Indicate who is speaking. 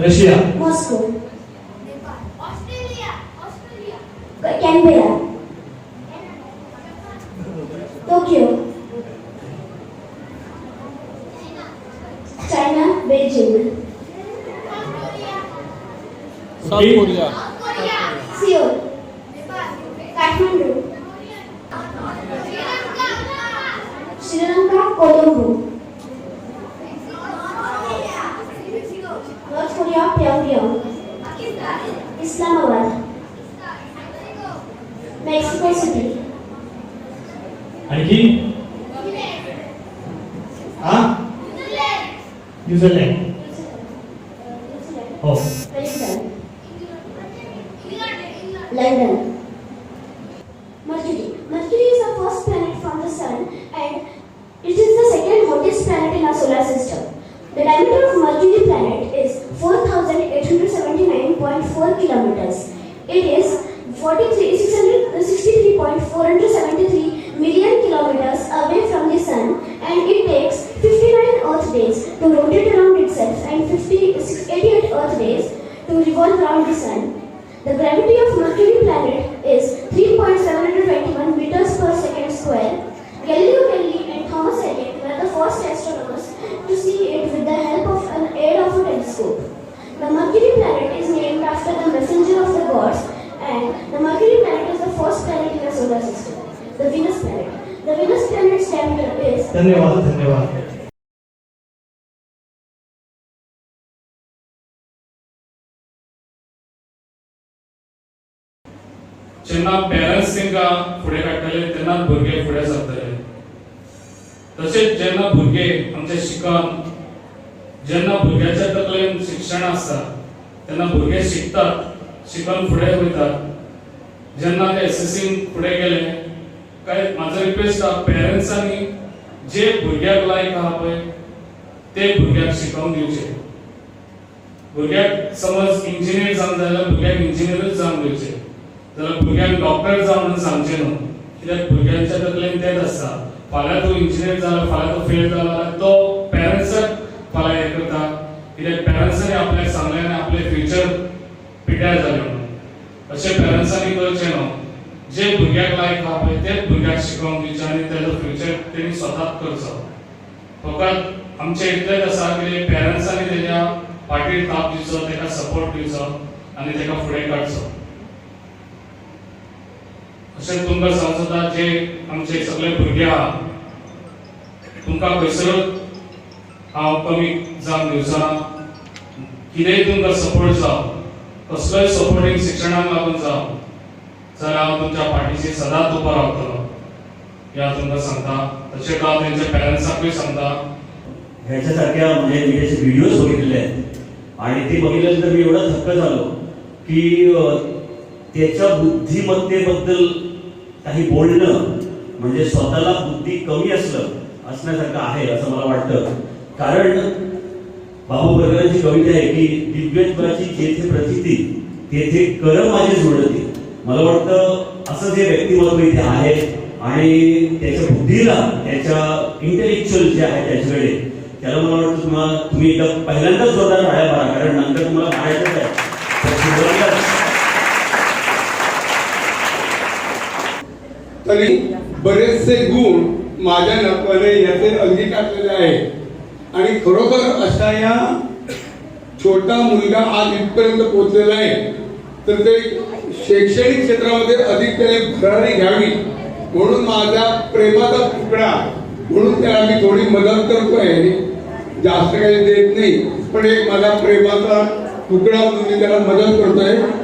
Speaker 1: Russia.
Speaker 2: Moscow.
Speaker 3: Australia, Australia,
Speaker 2: Canberra. Tokyo. China, Beijing.
Speaker 4: South Korea.
Speaker 3: Korea,
Speaker 2: Seoul.
Speaker 3: Nepal,
Speaker 2: Kathmandu.
Speaker 3: Sri Lanka,
Speaker 2: Sri Lanka, Colombo. North Korea, Pyongyang.
Speaker 3: Pakistan,
Speaker 2: Islamabad. Mexico City.
Speaker 1: आणखी? हा, New Zealand. हो.
Speaker 2: Wellington. London. Mercury. Mercury is the first planet from the Sun and it is the second hottest planet in our solar system. The diameter of Mercury planet is 4,879.4 kilometers. It is 43,663.473 million kilometers away from the Sun and it takes 59 Earth days to rotate around itself and 88 Earth days to revolve around the Sun. The gravity of Mercury planet is 3.721 meters per second square. Galileo Galilei and Thomas Harriot were the first astronomers to see it with the help of an aid of a telescope. The Mercury planet is named after the messenger of the gods, and the Mercury planet is the first planet in the solar system. The Venus planet. The Venus planet's diameter is
Speaker 1: धन्यवाद, धन्यवाद.
Speaker 5: जेन्ना parents तांकां फुडें काडटले तेन्नाच भुरगे फुडें सरतले. तशेंच जेन्ना भुरगे आमचे शिकन, जेन्ना भुरग्याच्या तकलेन शिक्षण आसता तेन्ना भुरगे शिकतात, शिकन फुडें वयतात. जेन्ना ते एसएससीन फुडें गेले काय म्हाजो रिक्वेस्ट आहा, पेरंट्सांनी जे भुरग्याक लायक आहा पळय ते भुरग्याक शिकोवन दिवचे. भुरग्याक समज इंजिनियर जावंक जाय जाल्यार भुरग्याक इंजिनियरूच जावंक दिवचे, जाल्यार भुरग्यांक डॉक्टर जावं म्हणून सांगचें न्हू, कित्याक भुरग्यांच्या तकलेन तेंच आसता, फाल्यां तूं इंजिनियर जालो, फाल्यां तूं फेल जालो जाल्यार तो पेरंट्साक फाल्यां हें करता, कित्याक पेरंट्सांनी आपल्याक सांगलें आनी आपलें फ्युचर पिड्ड्यार जालें म्हणून. अशें पेरंट्सांनी करचें न्हू. जे भुरग्याक लायक आहा पळय तेच भुरग्याक शिकोवंक दिवचें आनी तेजो फ्युचर तेणी स्वताच करचो. फकत आमचें इतलेंच आसा की पेरंट्सांनी तेज्या फाटीर थाप दिवचो, ताका सपोर्ट दिवचो आनी ताका फुडें काडचो. अशें तुमकां सांगूंक सोदता, जे आमचे सगळे भुरगे आहा, तुमकां खंयसरूच हांव कमी जावन दिवचो ना. कितेंय तुमकां सपोर्ट जावं, कसलोय सपोर्टींग शिक्षणाक लागून जावं जाल्यार हांव तुमच्या फाटीशी सदांच उबो रावतलो हे हांव तुमकां सांगता. तशेंच हांव तेंच्या पेरंट्साकूय सांगता.
Speaker 6: ह्याच्यासारख्या, म्हणजे मी त्याचे व्हिडिओज बघितलेले आहेत आणि ते बघितल्यानंतर मी एवढा थक्क झालो की त्याच्या बुद्धिमत्तेबद्दल काही बोलणं म्हणजे स्वतःला बुद्धी कमी असण्यासारखं आहे असं मला वाटतं. कारण बाबू बर्गरांची कविता आहे की दिव्यत्वाची जेथे प्रचिती तेथे कर माझे झुळती. मला वाटतं असं जे व्यक्तिमत्व इथे आहे आणि त्याच्या बुद्धीला, त्याच्या इंटेलेक्च्युअल जे आहे त्याच्याकडे, त्याला मला वाटतं तुम्ही एकदा पहिल्यांदाच जोरदार टाळ्या मारा, कारण नंतर तुम्हाला मारायचंच आहे. तर सुरुवातीला
Speaker 7: तरी बरेचसे गुण माझ्या नातवाने याचे अंगीकारलेले आहे आणि खरोखर अशा या छोटा मुलगा आज इथपर्यंत पोहोचलेला आहे, तर ते शैक्षणिक क्षेत्रामध्ये अधिक त्याने भरारी घ्यावी म्हणून माझा प्रेमाचा तुकडा म्हणून त्याला मी थोडी मदत करतोय. जास्त काही देत नाही, पण एक माझा प्रेमाचा तुकडा म्हणून मी त्याला मदत करतोय.